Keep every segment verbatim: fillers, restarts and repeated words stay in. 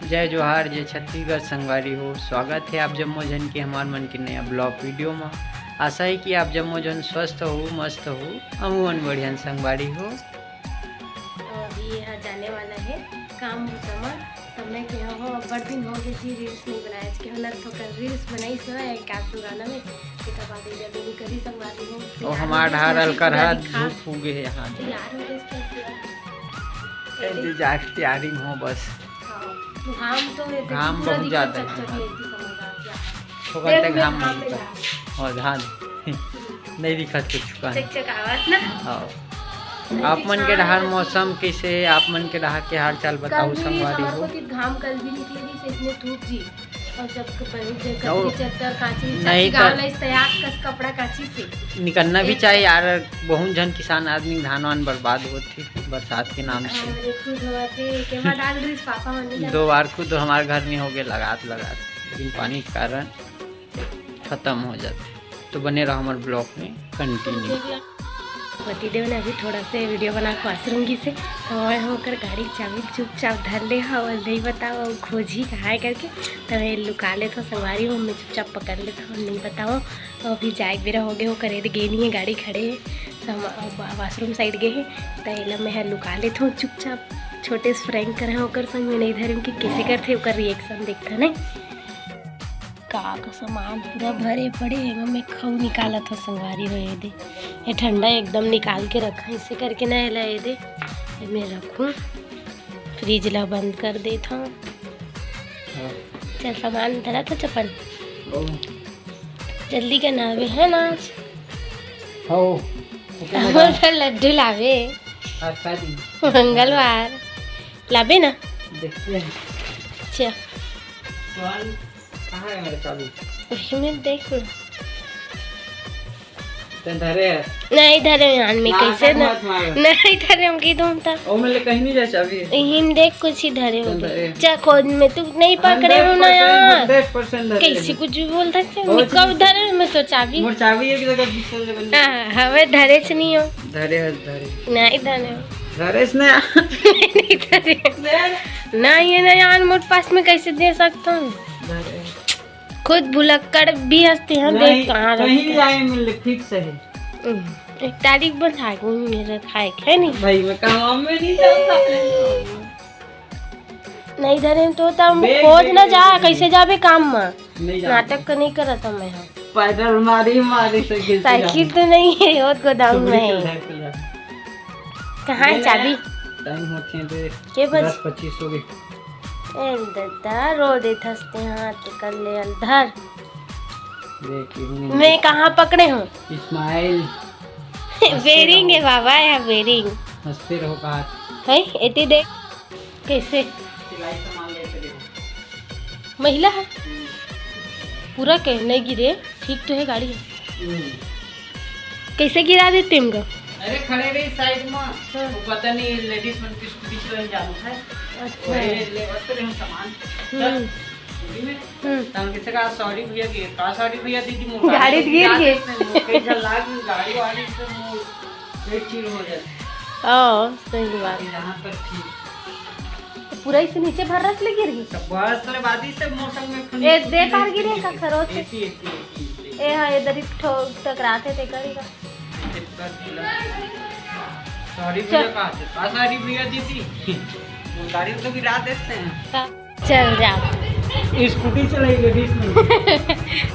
जय जोहार, जय छत्तीसगढ़ संगवारी हो। स्वागत हे आप जम्मो झन के हमार मन के नया vlog video म। आशा हे कि आप जम्मो झन स्वस्थ हो, मस्त हो, हमू मन बढ़िया संगवारी हो। तो अभी ये ह जाने वाला हे काम बुता म। तो मैं कहे हो, अब्बड़ दिन हो गए जी reels नहीं बनाए, आज के हो ना तो कर reels बनाई से एक आध दो गाना में, तेकर बाद ये जब नहीं करी संगवारी हो। ओ हमार ढारल करहा धूप हो गए हे यहाँ। तैयार हो गए इसके लिए। ए, डिजास्टर तैयारी में हो बस। हाँ, घाम तो ये घाम पूरा बहुत दिखत ज्यादा है, चकचक हाँ। ये थी समझ आ गया। छोकन देख तक मैं घाम घाम नहीं में निकल। घाम। और धान नहीं दिखत कुछ का। चकचक आवाज ना। हाँ। आप मन के डहार मौसम कैसे हे? आप मन के डहार के हाल चाल बताओ कल भी संगवारी हमारे हो। को कि घाम कल भी निकले भी से इतने धूप जी। और जब क-, पहले जे और कच्ची चद्दर काची नहीं साची तो गाँव ला इस तैयार कस कपड़ा काची से। निकलना भी एक चाहे यार, बहुत झन किसान आदमी धान वान बर्बाद होत हे बरसात के नाम से। हमरे खुद होते के बाद डाल रही पापा मम्मी दो बार खुद हमारे घर में हो गए लगात लगात, लेकिन पानी के कारण खत्म हो जाते। तो बने रहो हमारे vlog में continue। पतिदेव ने अभी थोड़ा से video बना के वाशरूम की से, तो मैं होकर गाड़ी के चाबी चुपचाप धर ले हा और नहीं बताओ खोजी कहाँ है करके। तो मैं लुका लेत हूँ संगवारी हो, मैं चुपचाप पकड़ लेत हूँ, नहीं बताओ। और अभी जाए के बेरा हो गए हो करे गे नहीं है, गाड़ी खड़े है, तो हम अब वाशरूम साइड गए हैं। तो एला मैं ह लुका लेत हूँ चुपचाप, छोटे से prank करे होकर संग में नहीं धरे कि कैसे करते ओकर reaction देखते नहीं। का का सामान पूरा भरे पड़े हे, एमा मैं खऊ निकालत हो संगवारी हो। ये दे, ये ठंडा एकदम निकाल के रखा, ऐसे करके ना एला ये दे, ये मैं रखूँ, fridge ला बंद कर देत हूँ। चल सामान धरा था चपन, जल्दी करना अभी है ना आज। हो। हमर तो लड्डू लावे, अच्छा जी। मंगलवार लाबे ना। देखते हैं। अच्छा, कौन? कहाँ है मेरे चाबी? वही में देख ना। ते धरे है। नहीं धरे यार, मैं ना, कैसे मत ना, मारो। नहीं धरे हम की तुम था। ओ, मैं ले कहीं नहीं जा चाबी। यही में देख कुछ ही धरे हो तुम धरे। चा खोद में तू नहीं पकड़े हो ना यार। हंड्रेड परसेंट धरे। कैसे कुछ भी बोलता है, ओ, मैं कब धरे हो मैं तो चाबी। मोर चाबी एक जगह दूसरे जगह नहीं। हाँ, हवे धरे से नहीं हो। धरे है, धरे। नहीं धरे हो। धरे से ना। नहीं धरे। ना ये ना यार, मोर पास में कैसे दे सकता हूँ? धरे। खुद भुलक्कड़ भी हंसते हैं, नहीं, देख कहाँ कहीं रखते भी हैं। जाए मिल ले, ठीक से है। हम्म, एक तारीख बन था, मेरे खाए है नहीं। भाई, मैं काम में नहीं जाता। नहीं धरे तो तम देख, खोज देख, ना देख, जा, देख। कैसे जाबे काम में? नहीं जाता। नाटक का नहीं करत हूँ मैं, हाँ। पैदल मारी मारी से गिर गया। साइकिल तो नहीं है, और गोदाम सुबह में चल है। रहा है, चल रहा है। कहाँ है नहीं, चाबी? टाइम होते हैं तो के बज? दस पच्चीस हो गए। ए दादा, रो दे थसते हाथ कर ले अंदर। देखिए, मैं कहाँ पकड़े हूँ? स्माइल। बेरिंग है बाबा, यहाँ बेरिंग हंसते रहो बात। है। एती देख कैसे सिलाई सामान लेके देखो। महिला है, पूरा कह नहीं गिरे, ठीक तो है गाड़ी है। हम्म। कैसे गिरा देते हमको? अरे खड़े रही साइड में, वो पता नहीं लेडीज मन की स्कूटी से जाम है। अच्छा। वही लेवत तो रहे सामान। हम्म। स्कूटी में हम्म। तब किसी का सॉरी भैया की, का सॉरी भैया दीदी, मोर गाड़ी से गिर गिरा गई। देते हैं, मोर कहीं झल लाग गई, गाड़ी वाड़ी से मोर एक चीज हो जाए। ओ, सही बात। यहाँ पर ठीक। पूरा इसे नीचे भर रस ले गिर गई। तब बस तोरे बादी से मौसम में खुली ए, दे पार गिरे का खरोच? AC, AC, AC, AC. ए हाँ, इधर ही ठो-, टकराते थे करेगा। सॉरी भैया, कहाँ से? हाँ, सॉरी भैया दीदी। वो गाड़ी तो गिरा देते हैं। चल जा। स्कूटी चलाई लेडीज में।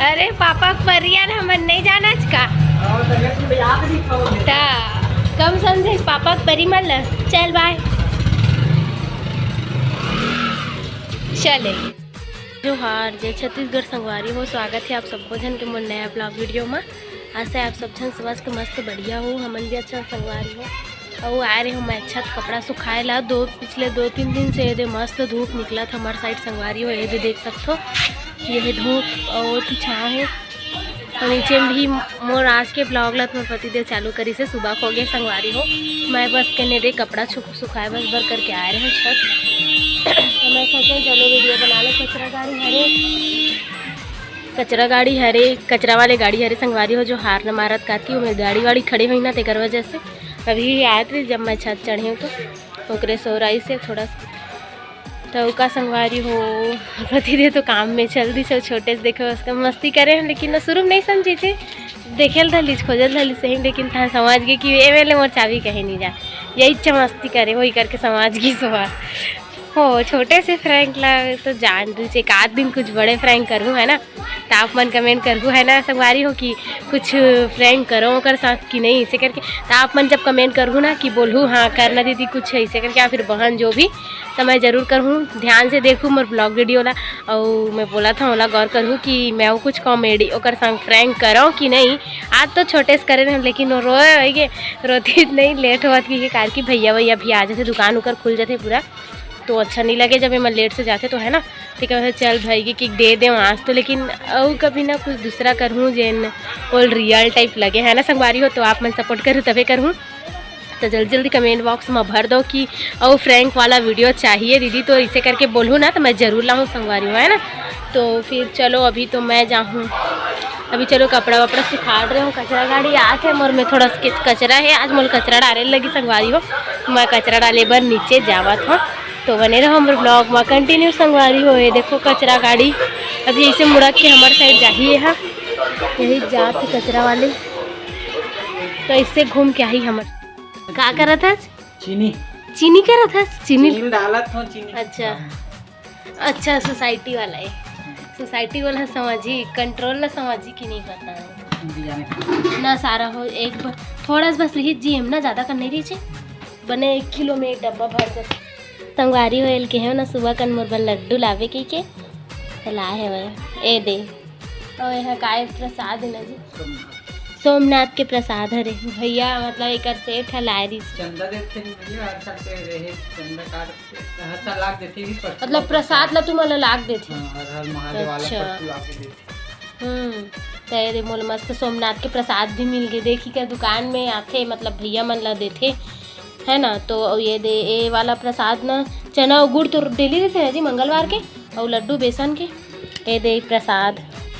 अरे पापा के परिया हमन नहीं जाना का? और तबियत में याद नहीं खाओगे। ता कम समझे पापा के परी मन ल। चल बाय। चले। जोहार, जय छत्तीसगढ़ संगवारी हो, स्वागत है आप सबको झन के मोर नया ब्लॉग वीडियो में। आशा है आप सब झन स्वस्थ मस्त बढ़िया हो, हमन भी अच्छा संगवारी हो। अउ आए रहे हो मैं अच्छा कपड़ा सुखाए ला, दो पिछले दो तीन दिन से एदे मस्त धूप निकलत हमार साइड संगवारी हो, एदे देख सकथो ये धूप और छाँव है। तो नीचे में भी मोर आज के ब्लॉग ला तुम्हारे पति देव चालू करी से सुबह हो गए संगवारी हो। मैं बस कहने दे कपड़ा छुप सुखाए बस बर करके आए रहे छत। तो मैं सोचे चलो वीडियो बना लो, कचरा गाड़ी हरे, कचरा गाड़ी हरे, कचरा वाले गाड़ी हरे संगवारी हो जो हार न मारत काकी, मैं गाड़ी वाड़ी खड़े हुई ना तेकर वजह से अभी आए थे जब मैं छत चढ़े हूँ तो ओकरे सोराई से थोड़ा सा तो का संगवारी हो, प्रतिदिन तो काम में चल दिस, छोटे से देखे उसका मस्ती करे हम, लेकिन वो शुरू में नहीं समझी थी, देखे ल धलिस, खोजल धलिस सही, लेकिन तहाँ समझ गए कि ए मेले मोर चाबी कहीं नहीं जा, यही च मस्ती करे, वही करके समझ गई सो। हो, छोटे से फ्रैंक ला तो जान दीजिए, एक आध दिन कुछ बड़े फ्रैंक करूँ, है ना? तो आप मन कमेंट करहू, है ना संगवारी हो, कि कुछ फ्रैंक करो ओकर साथ कि नहीं, ऐसे करके। तो आप मन जब कमेंट करहू ना कि बोलहू, हाँ करना दीदी कुछ ऐसे करके, या फिर बहन जो भी, तो मैं जरूर करहूँ, ध्यान से देखहूँ मोर ब्लॉग वीडियो ला। और मैं बोला था ओला गौर करहूँ कि मैं वो कुछ कॉमेडी ओकर संग फ्रैंक करो कि नहीं। आज तो छोटे से करे रहे, लेकिन वो रोए होइगे, रोती नहीं, लेट होवत कि कार की भैया भैया भी आ जाते, दुकान उकर खुल जाते पूरा, तो अच्छा नहीं लगे जब एमन लेट से जाते तो, है ना? तो कहते चल भाई के केक दे दे आज तो, लेकिन अउ कभी ना कुछ दूसरा करहूँ जेन ओल रियल टाइप लगे, है ना संगवारी हो? तो आप मन सपोर्ट करू तबे करहूँ। तो जल्दी जल्दी कमेंट बॉक्स में भर दो कि अउ फ्रैंक वाला वीडियो चाहिए दीदी, तो इसे करके बोलूँ ना, तो मैं जरूर लाऊँ संगवारी हो, है ना? तो फिर चलो अभी तो मैं जाऊँ, अभी चलो कपड़ा वपड़ा सुखाड़ रहे हूँ, कचरा गाड़ी आत है मोर में थोड़ा सा कचरा है, आज मोल कचरा डाले लगी संगवारी हो, मैं कचरा डाले बर नीचे जावत हूँ। तो बने रहो हमर ब्लॉग में कंटिन्यू संगवारी हो। ये देखो कचरा गाड़ी अभी ऐसे मुड़क के हमर साइड जाही है, यही जात है कचरा वाले, तो इससे घूम के आई हमर। का करत हस? चीनी। चीनी करत हस? चीनी चीनी डालत हो, चीनी। अच्छा। अच्छा, सोसाइटी वाला है। सोसाइटी वाला समझी, कंट्रोल ला समझी कि नहीं पता है। बियाने। ना सारा हो, एक बार थोड़ा सा बस रही जी, हम ना ज़्यादा कर नहीं रही छे, बने एक किलो में एक डब्बा भर जाते। संगवारी हो एल के हो ना, सुबह कन मोर बर लड्डू लावे के के, तो लाए है वह। ए दे, और यह काय प्रसाद है ना जी? सोमनाथ के प्रसाद हरे भैया, मतलब एकर सेठ ह लाए रहिस। चंदा देथे नहीं भैया, हर साल के रहे, चंदा काट के हर साल लाग देथे ही, परसों मतलब प्रसाद ला तुमन ला लाग देथे? हाँ, हर हर महादेव वाला अच्छा। परसों लाग के देथे। हम्म, तो ये दे मोला मस्त सोमनाथ के प्रसाद भी मिल गए। देखी का दुकान में आथे, मतलब भैया मन ला देथे, है ना? तो ये दे, ए वाला प्रसाद ना, चना और गुड़ तो डेली देथे ना जी मंगलवार के, और लड्डू बेसन के। ये दे प्रसाद।